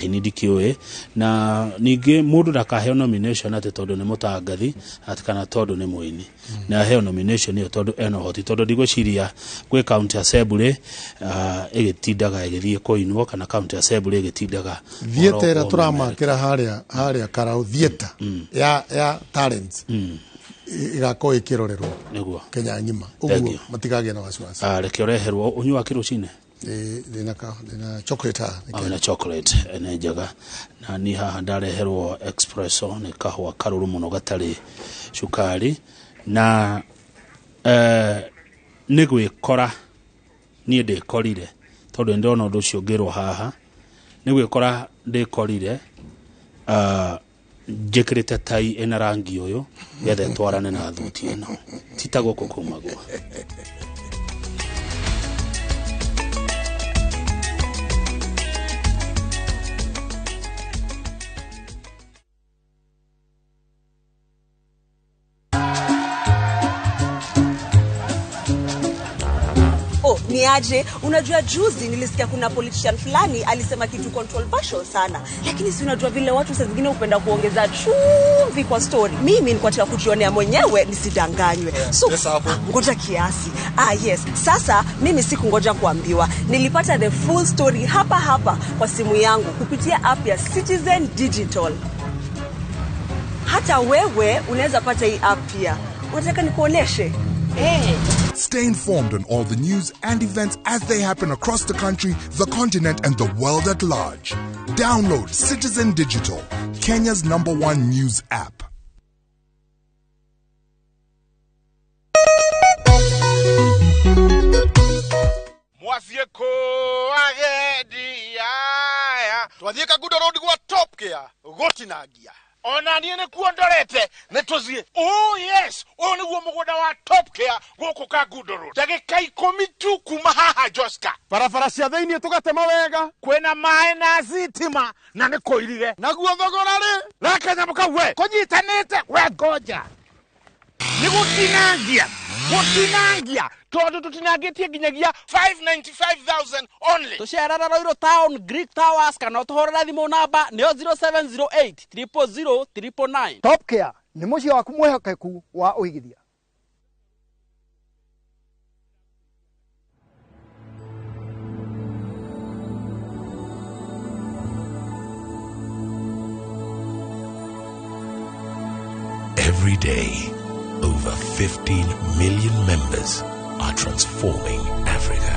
Kĩini ndikĩũĩ. Na ningĩ mũndũ ndakaheo nomination atĩ tondũ nĩ mũtangathi atĩ kana tondũ nĩ mũini. Na aheo nomination ĩyo tondũ ena ũhoti, tondũ ndigwĩciria gwĩ county assembly ĩgĩtindaga ĩgĩthiĩ kũinwo kana county assembly ĩgĩtindaga Theatre ĩrĩa ũhoro tũramakĩra harĩa Karau theatre ya talents ĩgakorwo ĩkĩrorerwo nĩguo Kenya ng'ima. Thank Ũguo you. matikagĩa na wasiwasi. Reke ũreherwo ũnyua kĩrũcinĩ. Ndĩna chocolate haha. Wĩna chocolate nĩ njega. Na niĩ haha ndareherwo espresso, nĩ kahũa karũrũ mũno gatarĩ cukari. Na nĩ gwĩkora niĩ ndĩkorire, tondũ nĩ ndĩrona ũndũ ũcio ngĩrwo haha, nĩ gwĩkora ndĩkorire njĩkĩrĩte tai ĩna rangi ũyũ getha ĩtwarane na thuti ĩno, ti ta gũkũ kumagwo. Oh, ni aje? Unajua juzi nilisikia kuna politician fulani alisema kitu controversial sana. Lakini si unajua vile watu saa zingine hupenda kuongeza chumvi kwa story. Mimi nilikuwa nataka kujionea mwenyewe nisidanganywe. So, Pesa hapo. ngoja kiasi. Yes. Sasa mimi sikungoja kuambiwa. Nilipata the full story hapa hapa kwa simu yangu kupitia app ya Citizen Digital. Hata wewe unaweza pata hii app pia. Unataka nikuoneshe? Stay informed on all the news and events as they happen across the country, the continent, and the world at large. Download Citizen Digital, Kenya's #1 news app. Mwasie ko agendi aya. Twathiĩ Kangundo Road gwa Top Care gũtinangia. Ona niĩ nĩkuo ndorete, nĩ tũthiĩ. Oh yes, ũyũ nĩguo mũgũnda wa Top Care gũkũ Kangundo Road. Ndagĩka 10 tu kuma haha Joska. Barabara cia thĩiniĩ tũgatema wega. Kwĩna maĩ na thitima na nĩ kũirige. Naguo thogora rĩ? Reke nyamũ kau we. Kũnyitanĩte we ngoja. Nĩ gũtinangia. Gũtinangia. Tondũ tũtinangĩtie nginyagia 595,000 only. Tũcerera Ruiru Town, Greek Towers, kana ũtũhũrĩre thimũ namba nĩyo 0708 triple zero triple nine. Top Care nĩ mũciĩ waku mwĩhokeku wa ũigithia. Every day, over 15 million members are transforming Africa.